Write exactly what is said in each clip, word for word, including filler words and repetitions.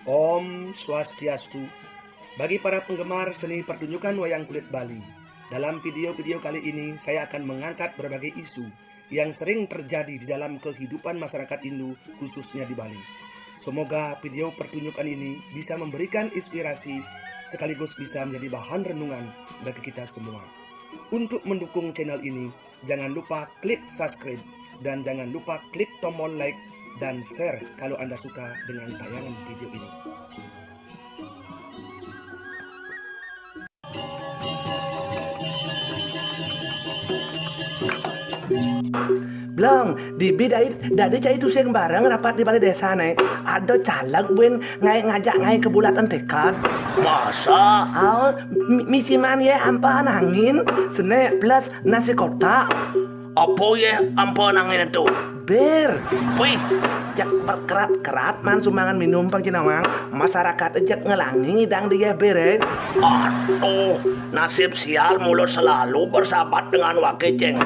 Om Swastiastu. Bagi para penggemar seni pertunjukan wayang kulit Bali, dalam video-video kali ini saya akan mengangkat berbagai isu yang sering terjadi di dalam kehidupan masyarakat Hindu, khususnya di Bali. Semoga video pertunjukan ini bisa memberikan inspirasi sekaligus bisa menjadi bahan renungan bagi kita semua. Untuk mendukung channel ini, jangan lupa klik subscribe dan jangan lupa klik tombol like dan share kalau Anda suka dengan tayangan video ini. Blong, dibi dai, dadi cai tusing bareng rapat di balai desa ne. Ada caleg buin ngai ngajak ngai ke bulatan tekad. Masa? Oh, mi- misiman ye ampa nangin, senek plus nasi kotak. Apa ye ampa nangin tu? Bir. Wih, jak berkerat-kerat man sumbangan minum pang cinawang. Masyarakat ejek ngelangi ngidang di ye bir eh. Aduh, nasib sial mula selalu bersahabat dengan wake ceng.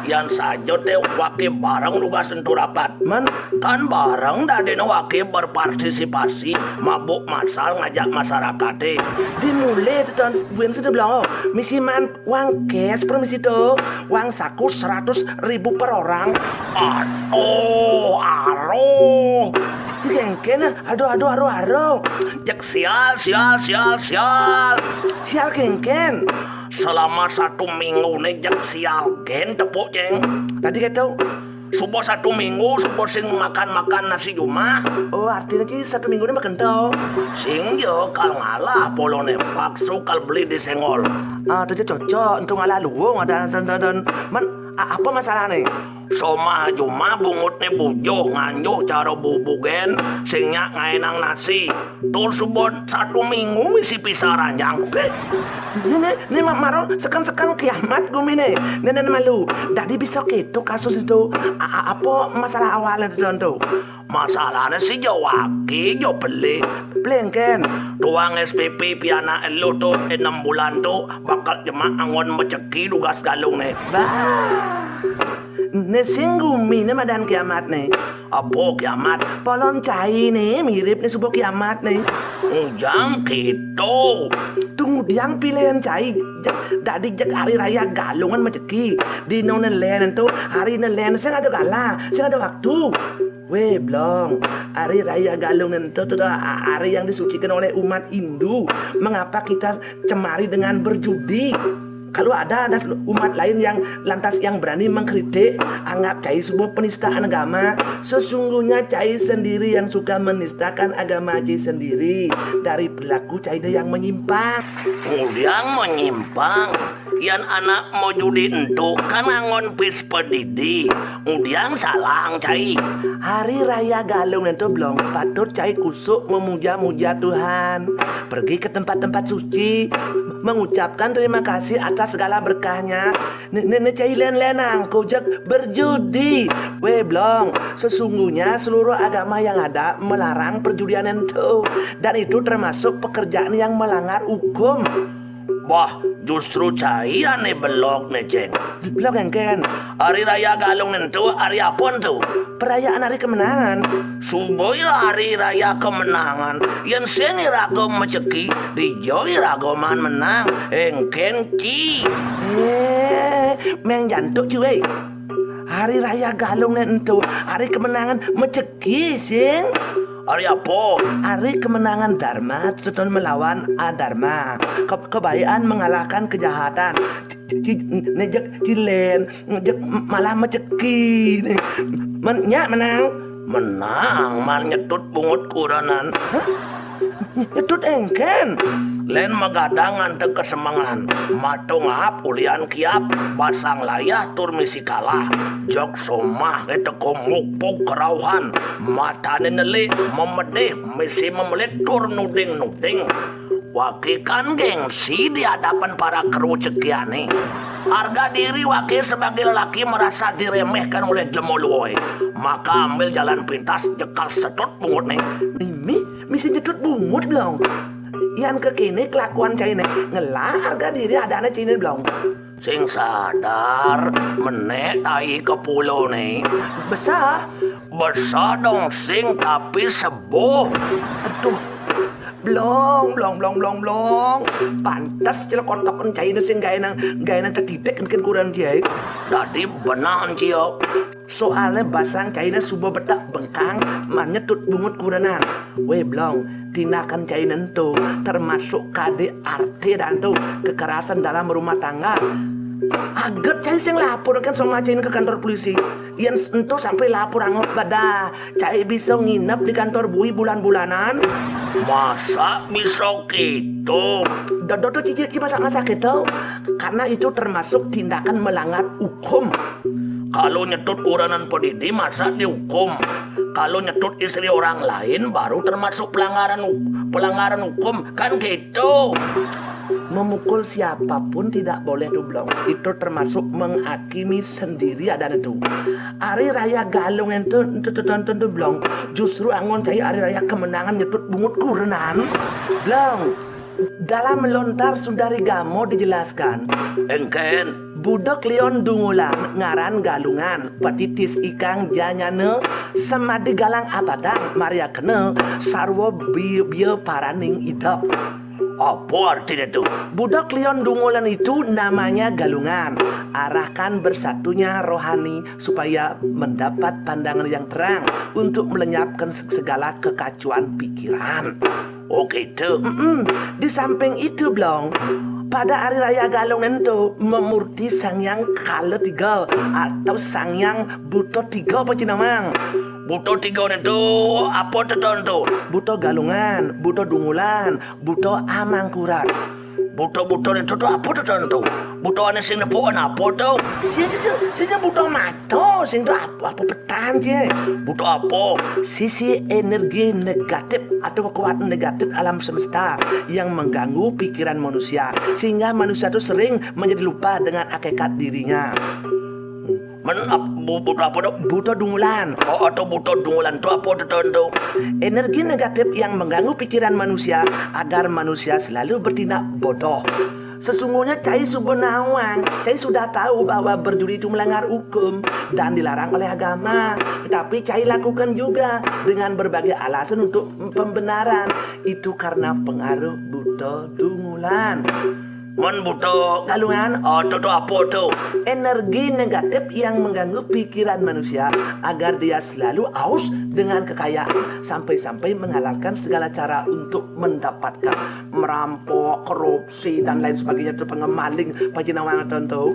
Yan saja te wake bareng lugas entu rapat. Man, kan bareng dadine wake berpartisipasi mabuk masal ngajak masyarakat te. Dimulai tu tahun buin sudah belum. Misiman wang cash permisi tu. Wang saku seratus ribu per orang. Aduh, aduh. Digengken, aduh, aduh, aduh, aduh. Jek sial, sial, sial, sial. Sial gengken. Selama satu minggu ne jek sial gen tepuk ceng. Tadi kata subuh satu minggu, subuh sing makan-makan nasi jumah. Oh, artinya ki satu minggu ni makan tau. Sing je kal ngalah polo ne, bakso kal beli di Senggol. Ah, tu je cocok. Entu ngalah luung ada dan dan dan. Man, a- apa masalah ni? Somah jumah bungut ne bujuh nganjuh cara bubugen, sing nyak ngaenang nasi. Tur subuh satu minggu misi pisah ranjang. Ni ni ni mak maro sekan-sekan kiamat gumi ni. Nenen malu. Dadi bisa ketu kasus itu. A- a- apa masalah awalnya tu tuan tu? Masalahnya si jawaki jo pelik. Pelengken. Tuang S P P pianak elu tu enam bulan tu bakal jemak angon meceki dugas galung ni. Bah. Ne sing gumi ne madan kiamat ne. Apa kiamat? Polon cai ne mirip ne subuh kiamat ne. Ujang kito. Tunggu diang pilihan cai. Dadi jek hari raya galungan meceki. Dino ne len tu hari ne len sing ada gala, sing ada waktu. Weh blong, hari raya galungan tu tu hari yang disucikan oleh umat Hindu. Mengapa kita cemari dengan berjudi? Kalau ada ada umat lain yang lantas yang berani mengkritik, anggap cai sebuah penistaan agama. Sesungguhnya cai sendiri yang suka menistakan agama cai sendiri dari perilaku cai yang menyimpang. Mudiang menyimpang. Yan anak mau judi entu kan ngangon pis pedidi. Mudiang salang cai. Hari raya galung entu belum patut cai kusuk memuja-muja Tuhan. Pergi ke tempat-tempat suci, mengucapkan terima kasih atas segala berkahnya. Nenek cai len-lenang kujak berjudi. Weh blong, sesungguhnya seluruh agama yang ada melarang perjudian entu. Dan itu termasuk pekerjaan yang melanggar hukum. Wah, justru cai ane belok ne ceng. Belok engken. Hari raya galung entu hari apa entu? Perayaan hari kemenangan. Subuh ya hari raya kemenangan. Yen seni raga meceki, dijo iraga man menang. Engken ki. Eh, meng jantuk cuy. Hari raya galung ne entu, hari kemenangan meceki sing. Hari apa? Hari kemenangan Dharma tuntun melawan Adharma. Ke kebaikan mengalahkan kejahatan. Ci- ci- Nejek cilen, nejek malah meceki. Men nyak menang. Menang man nyetut bungut kuranan. Hah? Nyetut engken. Len magadangan te kesemengan. Matung ap ulian kiap, basang layah tur misi kalah. Jok somah e teko mukpuk kerauhan. Matane nelik memedih misi memelit tur nuding-nuding. Wake kan gengsi di hadapan para kru cekiane. Harga diri wake sebagai lelaki merasa diremehkan oleh jemuluh. Maka ambil jalan pintas jekal setut bungut ne. Mimi, misi nyetut bungut belum? Yan kekini kelakuan cai ne ngelah harga diri adane cai ne belum? Sing sadar, menek tai ke pulo ne. Besar. Besar dong sing tapi seboh. Aduh, Blong, blong, blong, blong, blong. Pantes cil kontoken caine sing gaenang, gaenang tetitik engken kurenan ciai. Dadi benahan cia. Soale basang caine suba betek bengkang, man nyetut bungut kurenan. Weh, Blong, tindakan caine ento termasuk K D R T dah ento, kekerasan dalam rumah tangga. Aget cai sing laporkan soal caine ke kantor polisi. Yen ento sampai lapor angot bedah, cai bisa nginep di kantor bui bulan-bulanan. Masa bisa gitu? Dodo tuh cici, cici masa-masa gitu. Karena itu termasuk tindakan melanggar hukum. Kalau nyetut kurenan padidi, masa dihukum? Kalau nyetut istri orang lain, baru termasuk pelanggaran hu-, pelanggaran hukum. Kan gitu. Memukul siapapun tidak boleh tuh, Blong. Itu termasuk menghakimi sendiri ada itu. Ari Raya Galungan tuh, tuh, tuh, tuh, tuh, Blong. Justru anggon cai Ari Raya kemenangan nyetut bungut kurenan. Blong. Dalam lontar Sundari Gamo dijelaskan, engken, Buda Kliwon Dungulan ngaran Galungan, patitis ikang janyana, semadi galang abadang, maria kena, sarwa bi-, bia paraning idep. Apa artinya tuh? Budak Leon Dungolan itu namanya Galungan. Arahkan bersatunya rohani supaya mendapat pandangan yang terang untuk melenyapkan se-, segala kekacauan pikiran. Oh gitu. Mm-mm. Di samping itu, Blong, pada hari raya Galungan itu memurti Sang Yang Kala Tiga atau Sang Yang Buto Tiga apa Cinamang? Buto Tiga itu apa tuh, Ton, tuh? Buto Galungan, Buto Dungulan, Buto Amangkurat. Buto-buto itu tuh apa tuh, Ton, tuh? Buto ane sing nepukan apa tuh? Sing, sing, sing, sing buto mato, sing tuh apa, apa petan sih? Buto apa? Sisi energi negatif atau kekuatan negatif alam semesta yang mengganggu pikiran manusia, sehingga manusia tuh sering menjadi lupa dengan hakikat dirinya. Men ap-, bu-, buto apa tuh? Buto Dungulan. Oh, atau buto Dungulan tuh apa tuh, Ton, tuh? Energi negatif yang mengganggu pikiran manusia agar manusia selalu bertindak bodoh. Sesungguhnya cai suba nawang, cai sudah tahu bahwa berjudi itu melanggar hukum dan dilarang oleh agama. Tetapi cai lakukan juga dengan berbagai alasan untuk pembenaran. Itu karena pengaruh buto Dungulan. Mun buto Galungan, oh, tuh, tuh apa tuh? Energi negatif yang mengganggu pikiran manusia agar dia selalu aus dengan kekayaan, sampai-sampai menghalalkan segala cara untuk mendapatkan, merampok, korupsi, dan lain sebagainya, tuh pengemaling, pajinawang, Ton, tuh.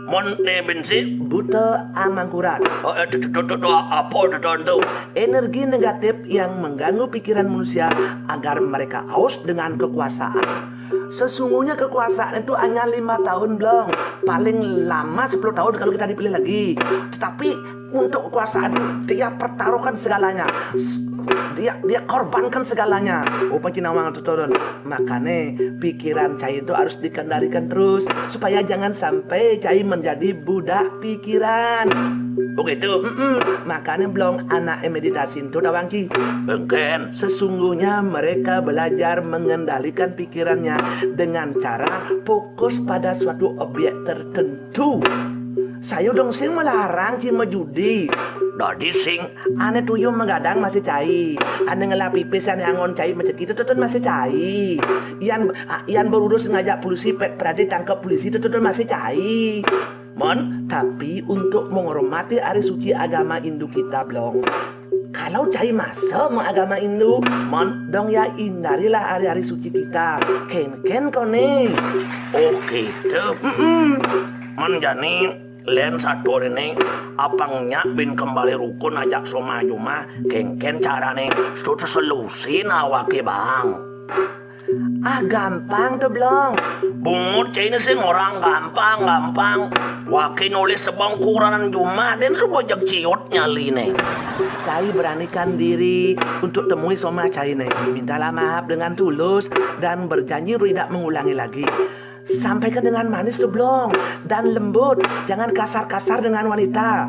Mun ne bensi? Buta Amangkurat. Oh, eh, tuh, tuh, tuh, tuh, tuh, apa tuh, Ton, tuh? Energi negatif yang mengganggu pikiran manusia agar mereka aus dengan kekuasaan. Sesungguhnya kekuasaan itu hanya lima tahun, Blong. Paling lama sepuluh tahun kalau kita dipilih lagi. Tetapi untuk kekuasaan dia pertaruhkan segalanya. S-, dia, dia korbankan segalanya. Oh, pajinawang tuh, Ton. Makanya pikiran cai itu harus dikendalikan terus supaya jangan sampai cai menjadi budak pikiran. Begitu. Mm-mm. Makanya, Blong, anak meditasi itu tawang, Ci. Engken. Sesungguhnya mereka belajar mengendalikan pikirannya dengan cara fokus pada suatu objek tertentu. Saya dong sing melarang, Ci, majudi. Dadi sing. Ane tuyul magadang masih cai. Ane ngelah pipis, ane angon cai macam gitu, tuh, tuh masih cai. Yan, yan berurus ngajak polisi, pet prade tangkap polisi, tuh, tuh, tuh masih cai. Mon, tapi untuk menghormati hari suci agama Hindu kita, Blong. Kalau cai masuk mengagama Hindu, Mon, dong ya hindarilah hari-hari suci kita. Ken-ken kone. Oh gitu. Mm-mm. Mon jani len satu ini, apang nyak bin kembali rukun ajak soma jumah, ken-ken carane, setuju selusin awake bang. Ah, gampang tuh, Blong. Bungut cai ini sing orang gampang-gampang. Waki nulis sebong kuranan jumah, den suba jeg ciut nyaline. Cai beranikan diri untuk temui soma cai ini. Mintalah maaf dengan tulus dan berjanji untuk tidak mengulangi lagi. Sampaikan dengan manis tuh, Blong, dan lembut. Jangan kasar-kasar dengan wanita.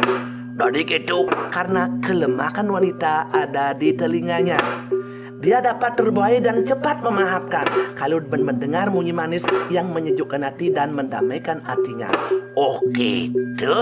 Dadi gitu. Karena kelemahan wanita ada di telinganya. Dia dapat terbuai dan cepat memaafkan kalau men-, mendengar munyi manis yang menyejukkan hati dan mendamaikan hatinya. Oh gitu.